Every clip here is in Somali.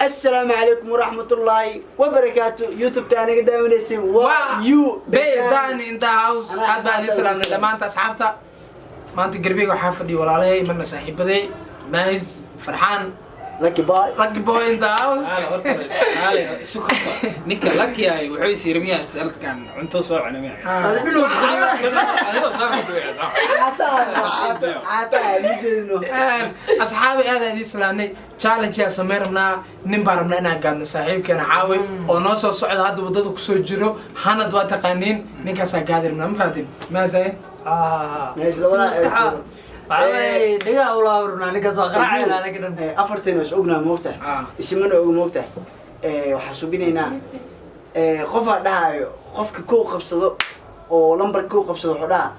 Assalaamu calaykum waraxmatullaahi wabarakaatu. YouTube-ka anaga daawanaysin waa u Bezan in the house. Aad baa idin salaamnay dhammaanta asxaabta. Maanta garbiga waxaa fadhiya walaalahay, marna saaxiibaday, Maahis Farxaan. Lucky Boy. Lucky Boy in the house. Ninka Lucky ay wuxuu is yiri miyaa istalkan cunto soo cuna miyaa? Xataa xataa ma jeedno. Asxaabi, aad aan idiin salaamnay. Challenge yaa samayn rabnaa. Nin baan rabnaa inaan gaadno, saaxiibkeena caawi oo noo soo socda, hadda waddada kusoo jiro. Hanad waa taqaaniin, ninkaasaa gaadi rabnaa. Ma fahantin, maasay? Mees labada Waxaa dhagaa ulaaburnaa ninkaas waa qaraacayna anaga dhan. Afarteena is ognaa, moogtahay? Isimana oga, moogtahay? Waxaa subinaynaa qofaa dhahaayo, qofka kow qabsado oo lambar kow qabsado, wuxuu dhahaa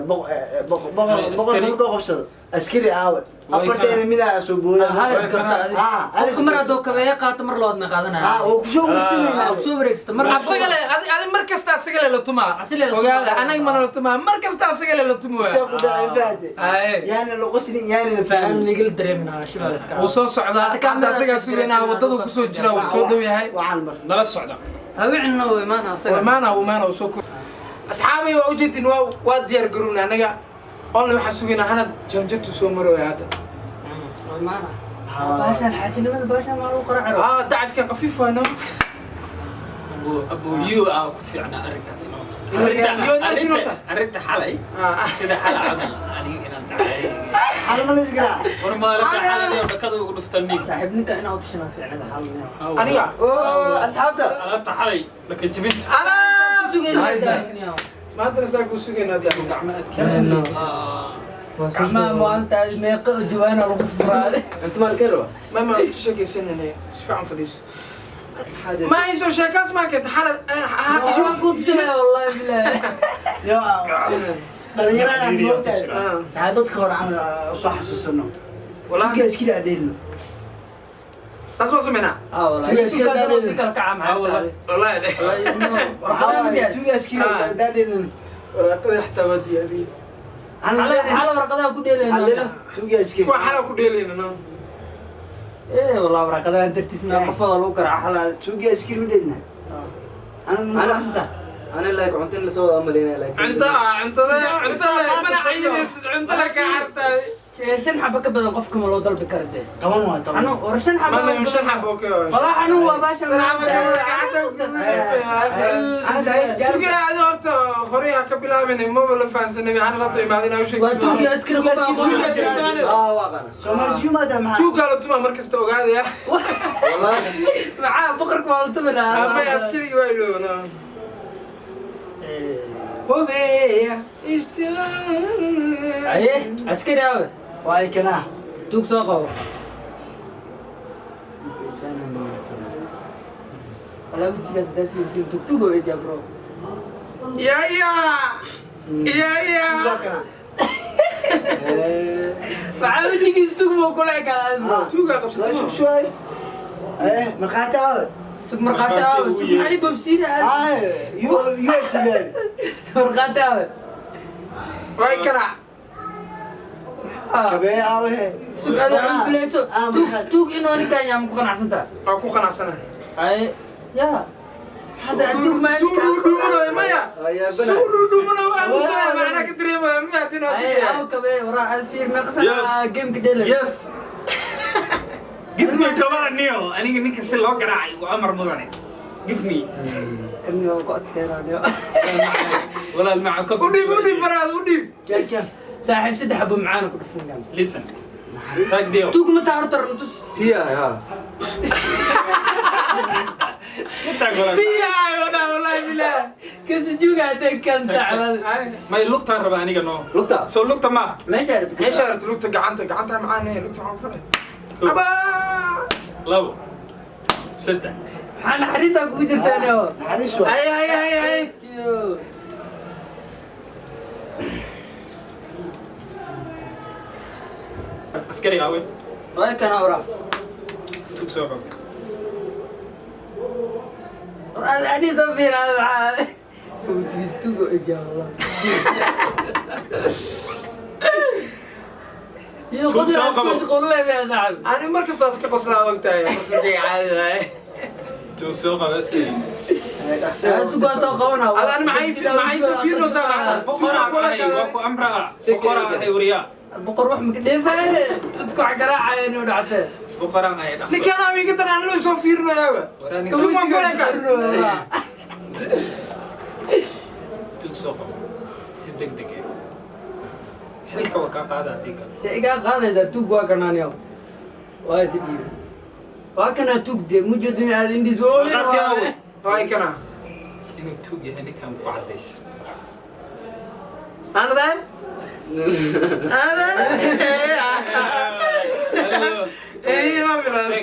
100 kow qabsado, askari aawe? Afarteena midaa soo booda. Halis karta adi. Qofka mar hadduu kabeeyo qaato, mar labaad may qaadanaya. Waa kusoo wareegsanaynaa. Kusoo wareegsata mar. Asaga le, adi mar kasta asaga le la tumaa. Asaga le la tumaa. Ogaada, anaga mana la tumaa, mar kasta asaga le la tuma. Isaa ku dhacay, fahante? Aye. Yaana la qoslin, yaana la aan fahmin. nigala dareeminaa shibaa iska. Wuu soo socdaa hadda, asagaa sugaynaa, waddadu kusoo jira, wuu soo dhow yahay. Waxaan mar Nala socda. Hawicina wuu imaana asaga. Imaana, imaana, wuu soo asxaabay, waa ujeedin, waa diyaar garowna anaga. Only waxaan sugaynaa Hanad, janjatu soo marooya hadda. Wuu imaana. Baashaan xaasinimada, baashaan maa lagu qaraaci. Dacaskan khafiif waay, no? Abu you ah ku fiicnaa arrinkaas. Yo, arkin horta. Arrinta xalay, sida xalay camal aniga inaan dacay. Xalma la isgaraa. War maalinta xalay oo dhakada ugu dhuftan nin. Saaxiib, ninka inaa u tashanaa fiicnada xalnimo. Aniga. Oo asxaabta. Alaabta xalay dhaka jibinta. Alaab Sugaysaa. Maantana saa kuu sugaynaa hadda. Gacmo adkeen. Gacmaha maalinta meeqa jawaana lagu furaaday. Ma isku sheekaysanayna, si fiican fadhiiso. Ma hayso sheekaas, maa keenta xalad. Waan ku tusinaya, wallahi bilahi. Yo, dhalinyarada moogtahay, saxaa dadka hore camal usoo xasuusano. Wallahi. Tuga iskila adheelno. Saas ma sameynaa? Ah wallahi si kala kaca maxaa? Wallahi. Waxaa waaye tuga iskila adheelno. Waraaqadii xataa waa diyaariyey. Xala warqadaha ku dheelayna. Tuga iskila. Kuwa xalaa ku dheelayna, no? Eh wallahi warqadaha dartiis ma qofada lagu garaaca xala. Tuga iskila ma dheelna ana ma xasuusta. أنا like cunto in lasoo wada malaynaya like. Cunto, cuntada, cunto le mana cayinaysid, cunto le kaa xartaay. Shan xaba ka badan qofka ma loo dalbi karo dee. 10 waa 10. Xanuun war shan xaba. Ma shan xabo, okay. Wallahi xanuun waa baasha. Shan xabo ka badan gacanta sugaa. Adi horta horey ha ka bilaabin, maba la fahansanay maxaa la imaadin u Waa tuugi sheegtay. askari qof aqoon. Tuugi askari taqaanid. Ah, waa qana. Soomaali siyumaada maxaa? Tuugaa la tumaa mar kasta, ogaadaya. والله. Maxaa boqorka waa la tumi lahaa. Ama askarigi waa iloobna hubeya ishtiwa. Aye, askari aawe? Waa kanaa. Tuug soo qabo. Wallahi wejigaas hadaa fiirsin, tugtug oo egyaa, bro. Ya ya ya ya. Waa kanaa. Maxaa wejigiis tug buu kula ekaaday, bro? Tuugaa Waa qabsatay. sug suwaay markhaati aawe? Sug, markhaati aawe? Sug, maxay bobsiina? Yu yu sideen? Markhaati aawe? Way karaa. Kabee aawe? Sug, ada cubileyso. Tuug, tuug inuu ninkan yaa ma ku qanacsantaa? Waa ku qanacsanahay. Aye ya hadda tuug ma Suu dhuudhuumanayo maya, suu dhuudhuumanayo, aamusaya, macnaa ka dareemaya, ma fahatin? Waa Aye. sigeeya. Aw kabe waraa ad fiir meeqa sana gameka dheelay. Yes, give me kabaha niyo. Aniga ninka si loo garaacay waa amar mudane, give me. Kani waa ku adkeenayo. Walaal maca. U dhiib, u dhiib baraad, u dhiib. Saaxiib, saddex xabo macaana ku dhufin kan. Listen, tag dio. Tuug ma taa horta tus. Tiya ha. Tag walaal. Tiyaay wadhaa, wallahi bilaah. Kasi juuga hatee kan saaxiibada. May lugtaan rabaa aniga, no? Lugta. Soo lugta ma Meesha rabtid. Meesha aragti lugta, gacanta, gacanta macaan ee lugta waxaan ku falay. Kow. Abaa. Labo, saddex. Maxaa naxariistaa kugu jirtaa neo? Naxariis waa. Ay ay ay ay. Askari awe? Waa kana waraa. Tug soo qabo. Ani soo fiiraa maxaa wejigiis tuug oo egyaa, wallahi. Iyo Tuug qodol soo qabo. isku qolleeyaa saaxiib. Ani mar kastoo iska qoslaa ogtahay, qoslkayga caadi waaye. Tuug soo qabo askari. Sugaa soo qabanaa. Ada ani maxay soo fiirinaysaa macna? Boqoraa ahay, waa ku amraa. Boqoraa ahay wariyaa. Boqor wax maka dheefaaye, dadku wax garaacaya inuu dhactee. Boqoraan ahay dhaqso. Ninkaan aa iga daran, anilo soo fiirinayaaba. Waraa ninka. Tuug waan kula kaa. Tuug soo qabo. Si degdeg ah. Xilka waa kaa qaada haddii kale. Se igaa qaadaysaa? Tuug waa kanaaniyo, waa is dhiibay, waa kanaa tuug dee mujeedin aad indhiis oolin. Markhaati aawe. Waay kana. Inuu tuug yahay ninkan ku caddaysa. Anadan? Anadan? Eh, ma bilaabay.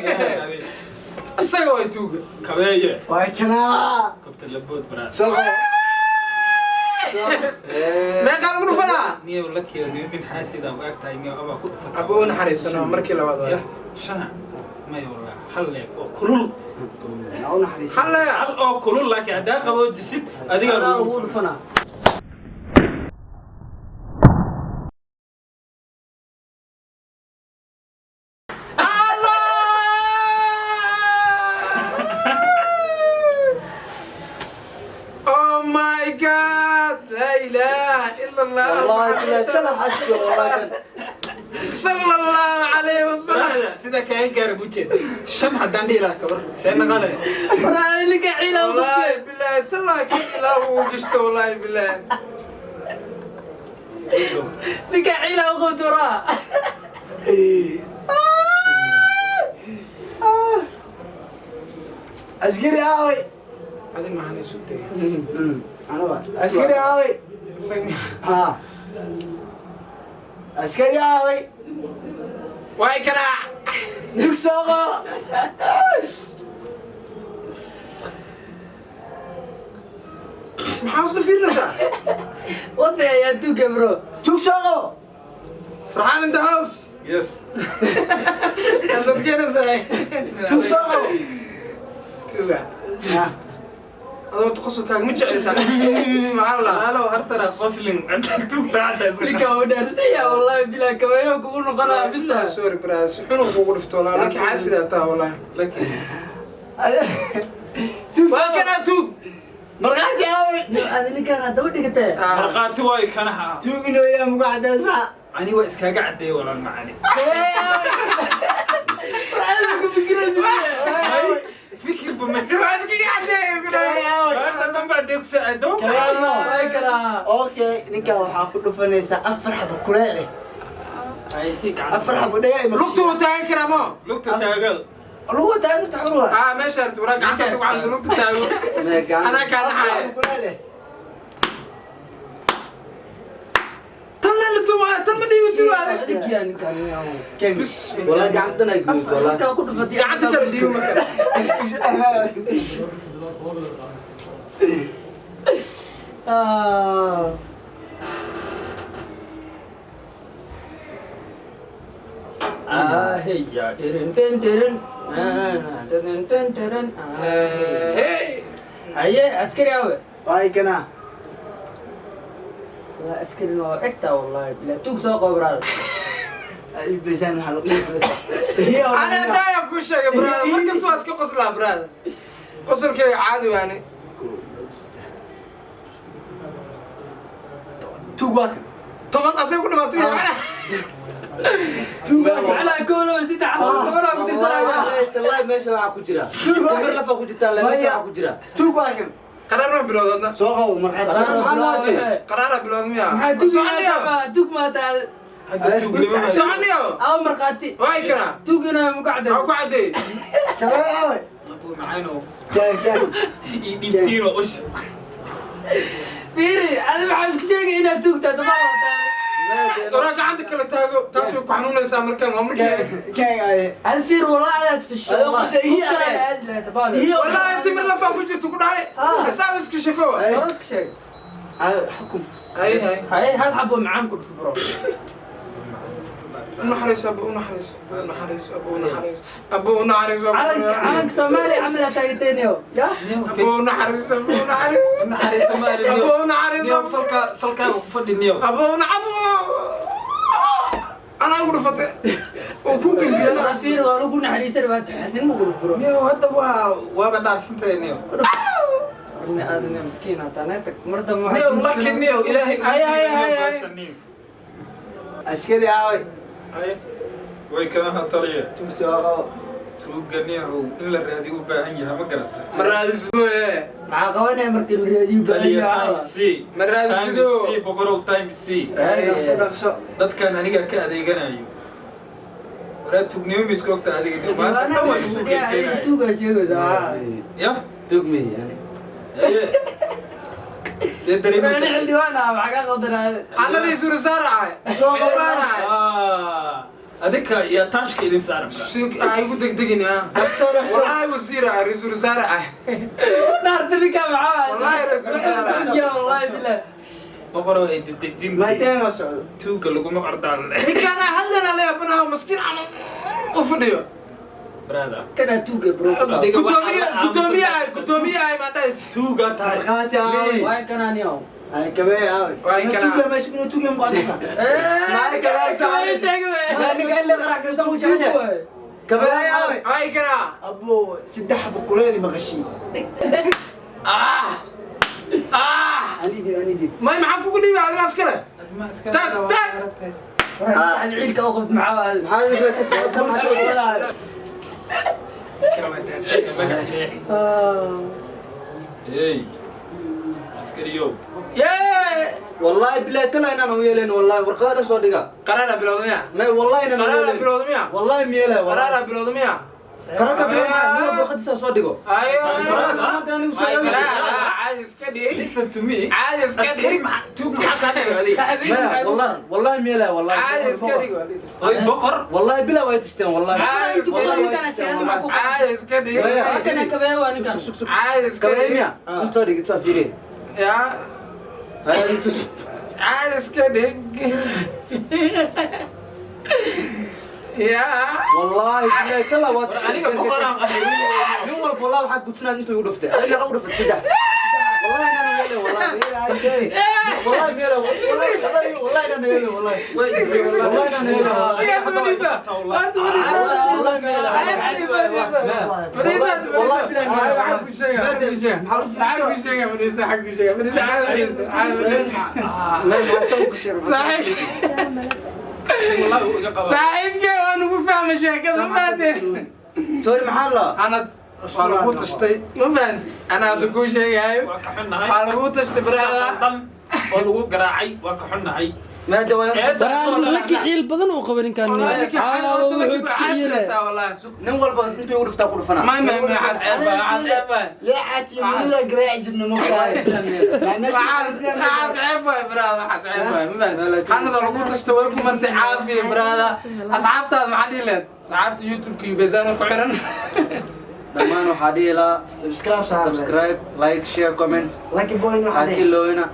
Isaga way tuuga. Kabeeye. Waa kanaa. Kabta labood baraa. Soo qabo. Meeqaa lagu dhufanaa? Niyow la keeno nin xaasida u ag tahay, niyow abaa ku dhufataa. Abu u naxariisano markii labaad waay. Yah, shana. Maya wallah, hal leeg oo kulul. Na u naxariisan. Halle. Hal oo kulul, laakiin haddaa qaboojisid adigaa adaa lagu lagu dhufanaa. dhufanaa. Allah! Oh my God! La ilaha illa Allah. والله كلها تلحسك والله. صلى الله عليه وسلم. Sida kaaga gaara buu jeeda. Shan haddaan dhihi lahaa kabar. See naqale. Waraa ninka ciila u والله بالله تلا كل لا وقشته والله بالله. Ninka ciila u qabto waraa. Askari aaway. هذه ما هني سوتي. Ana waa. Askari aaway. Ha. Askari aaway. واي كنا. Tuug soo qabo. Maxaa isla fiirinaysaa? Wada ayaa tuugga bro. Tuug soo qabo. Farxaan in the house. Yes. Saasaad keenaysaa. Tuug soo qabo. Tuuga. Ha. Adoo qosolkaaga ma jeclaysaa? Maxaa la lahaa? Walaalow hartana qoslin. Tuugta hadda iska Ninka wuu dhaarsaya wallahi bilaa kabeeyo kugu noqonaa bisa. Sorry brother, si xun uu kugu dhufto walaa, laakiin xaasidaa taa wallahi. Laakiin Tuug soo Waa qabo. kanaa tuug. Markhaati aaway. Aad ninkaan daba dhigatee. Markhaati waayo kanaha. Tuug inuu yahay mugu cadaysaa. Ani waa iskaaga caddeeyey walaal macani. Aad ku fikiraysa. Fikirba ma jiro. Waa iskaga caddeeyay bilaa. Maanta dhan baa dee ku saacido. Waa kanaa. Okay, ninkan waxaa ku dhufanaysaa afar xabo kuleel eh. Ay si gacan. Afar xabo dhaga ima. Lugtu wuu taagan karaa mo. Lugta taago. Lugu taagan ta xurwa. Ah, meesha arti waraa gacanta ku gacanta lugta taago. Anaa kaa Afar naxaya. xabo kuleel eh. Tan la tumaa, tan ma dhiibi tumaa. Adiga ninkaan yaa. Ken. Bis. والله قعدت انا قلت والله. Intaa ku dhufatay. Gacanta kala dhiibi marka. Ah. Ah, hey, ya, tirin, tin, tirin. Ah, tirin, tin, tirin. Ah. Hey. Haye, askari awe. Waay kana. Waa askari waa egtaa wallahi bilaa tuug soo qabo brother. Ay bisaan waxa lagu dhufanaysaa. Ana daaya ku sheegay brother, mar kasta waa iska qoslaa brother. Qosolkayga caadi waane. Tuug waa kan. 10 asaga ku dhimaatay macna. Tuug waa kan. Macnaha kow laba saddex afar tobanaa ku tirsanaya. والله والله meesha waxaa ku jira gabar lafa ku jirta la meesha waxaa ku jira. Tuug waa kan. Qaraar ma bilowdadna? Soo qabo markhaati. Soo qabo. Maxaa loo waday? Qaraara bilowd miya? Maxaa tuug Soconniyo. tuug maataa? Hadda tuugnimo ma. Soconniyo. Aw markhaati. Waay kana. Tuug inaa muku Waa cadday. ku caddeey. Sabee aaway. Abu macaanow. Ken ken. Ii dhiibtiino ush. Fiiri, adi waxaa isku sheegay inaad tuugtaa dabaa wataa. Waraa gacanta kala taago, taas way ku xanuunaysaa markaan waa markii. Ken ay. Adi fiir wallahi adaas fisho. Adoo qosay, iyo Qofkale ade. aadi lahayd dabaa. Iyo. Wallahi timir lafaa ku jirto ku dhahay. Ah. Xisaab iska shafo. Hore isku sheeg. Ay xukum. Hay hay. Haye, hal xabo macaan ku dhufo bro. U naxariiso abu, u naxariiso, abu u naxariiso, abu u naxariiso, abu u naxariiso, Calanka calanka Soomaaliya camal aad taaganteeniyo. Ya? abu u naxariiso, abu u naxariiso, Naxariista maali abu niyow. u naxariiso, Niyow falka salkaaga ku fadhi niyow. abu u naxariiso. Anaa igu dhufatay oo ku gembiyay. Rafiir waa lagu naxariisan, waa taxasin ma guluf bro. Niyo, hadda waaba dhaarsantahay, niyo. Arni aadan miskiin hataa naga tag mar dambe. Niyo, laakiin niyo, Ilaahay. Ay, ay, ay, ay. Niyo. Askari aaway? Ay, way kana taliya. Tugta waa qabo. Tuuga niyow in la raadiyo u baahan yahay, ma garata? Ma raadisido ee. Maxaa qabanaya marka la raadiyo? Taliya, baahan time c. Ma raadisido. Time c, boqorow, time c. Dhaqso, dhaqso. Dadkan aniga ka adeeganayo. Waraa, tuugnimo ma isku ogta adiga, niyo? Maanta dhan waa lagu keenkeenaya. Tuugaa sheegaysaa. Ya. Tug mihi yani. Aye, see Ani dareemaysa? Xildhibaan ah, maxaa ka qaldanaa? Ana ra'iisul wasaare ahay. Soo qabanay. Ah, adinka iyo taashka idin saaran, bro. Ay igu degdegin ah. Dhaqso, dhaqso. Wallaahi wasiir ahay, ra'iisul wasaare ahay. Dhaarta ninkaa maxaa? Wallaahi ra'iisul wasaare. Tuugaa, wallaahi billaah. Boqorow, ay dedejin. Maadaama socdo. Tuuga laguma ordaan. Ninkaan hadlana la yaabanaha, maskiin camal u fadhiyo. Brother. Kanaa tuuga, bro. Gudoomiye, gudoomiye ahay, gudoomiye ahay, maadhays. Tuuga tahay. Markhaati aaway? Waay kanaa niyow. Ay, kabee aaway? Waa in Inuu kana. tuugya meesha, inuu tuugya ma ku cadaysaa? Maxay kabee saaran? Ninka in la qaraac meesha u jecel yahay. Kabee aaway? Ay kana. Abo, saddex boqoleedi maqashii. Ah ah. Ani dhib, ani dhib. May, maxaa kugu dhiibay adima askare? Adma iska. Tag, tag. Ciilka u qabт maxaa? Maxaa idinka ka soo? Hey, askariyow. Yee. Wallahi billahi tala inaan u yeelayn, wallahi warqada dhan soo dhiga. Qaraara bilowda miya? May, wallahi inaan u Qaraara yeelayn. bilowda miya? Wallahi miyeelay. Qaraara bilowda miya? Qararka bilowda, nin walba warqadiisa soo dhigo. Ayo. Hadda anigu soo Qaraara caadi iska dhig. Listen to me. Caadi iska Askari, dhig. maxaa tuug maxaa kaa dhigay adiga? Maya, wallahi wallahi miyeelay, wallahi. Caadi iska dhig. Oy, boqor. Wallahi billahi way tishteen, wallahi. Caadi iska Wallahi dhig. way tishteen, wallahi. Caadi iska dhig. Maya. Kana kabee waa ninkan. Sug, sug. Caadi iska Kabee dhig. miya? Inta soo dhig, inta fiiriye. Ya. Haya, inta. Caadi iska dhig. Ya. Wallahi billahi tala waa Aniga boqoraan ahay. Nin walba wallahi waxaad gudsanaad intuu igu dhuftay. Adiga ugu dhuftay saddex. Wallahi inaan yeelay, wallahi. Wallahi miyeelay, wallahi, wallahi inaan yeelay, wallahi. Wallahi inaan yeelay. Sigaad fadhiisa. Waad fadhiisa. Wallahi miyeelay. Fadhiisa, Wallahi fadhiisa. billahi miyeelay. Waxaan ku sheegaa, waxaan ku sheegaa. Waxaan ku sheegaa, fadhiisa, waxaan ku sheegaa. Fadhiisa, caadi fadhiisa, caadi fadhiisa. Maya, maxaa soo ku sheegay? Wallahi wuu iga qabaa. Saaxiibkay waan ugu fahmay sheekada, ma fahanteen? Sorry, maxaa la? Anad Waa lagu tashtay. Ma fahanti? Anaa hadda kuu sheegaayo. Waa ka xunnahay. Waa lagu tashtay, brother. Qaldan oo lagu garaacay, waa ka xunnahay. Maada waa Laki ciil badan uu qaba ninkan. Wallahi ninkii xaal horta laki buu xaas wallahi. Nin walba intuu igu dhuftaa ku dhufanaa. May, xaas ceeb baa, xaas ceeb baa. Leexaat iyo Muniira garaaci jirna, moogtahay. Waxaas ceeb waay, brother, waxaas ceeb waay, ma fahanti? Anadoo lagu tashto way ku martay caafiya, brother. Asxaabtaada maxaa dhihi lahayd? Asxaabta YouTube-ka iyo Beesaan ku xiran. Dhammaan waxaa dhihi lahaa Subscribe saar. Subscribe, like, share, comment. Lucky boy waxaa Laakiin dhihi. looyna.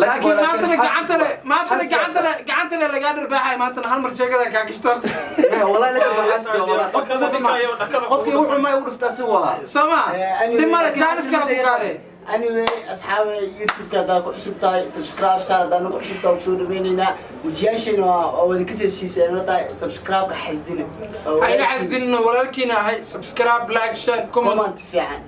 Laakiin maantana gacanta le, maantana gacanta le, gacanta le lagaa dharbaaxay maantana hal mar sheekada kaa gashto horta. Maya, wallahi laakiin waa xasbi, wallahi. Dhakada ninkayo, dhakada. Qofkii wuxuu ma igu dhuftaa si waa. Soo ma? Anyway, Dib male, chance kale ku qaade. Anyway, asxaabe, YouTube-ka haddaa ku cusub tahay, subscribe saar. Haddaa nagu cusub tahay, kusoo dhaweyneynaa. Wajiyaasheena waa wada kasii siisay la tahay. Subscribe-ka xasdina. Ha iga xasdinina, walaalkiina ahay. Subscribe, like, share, comment. Comment fiican.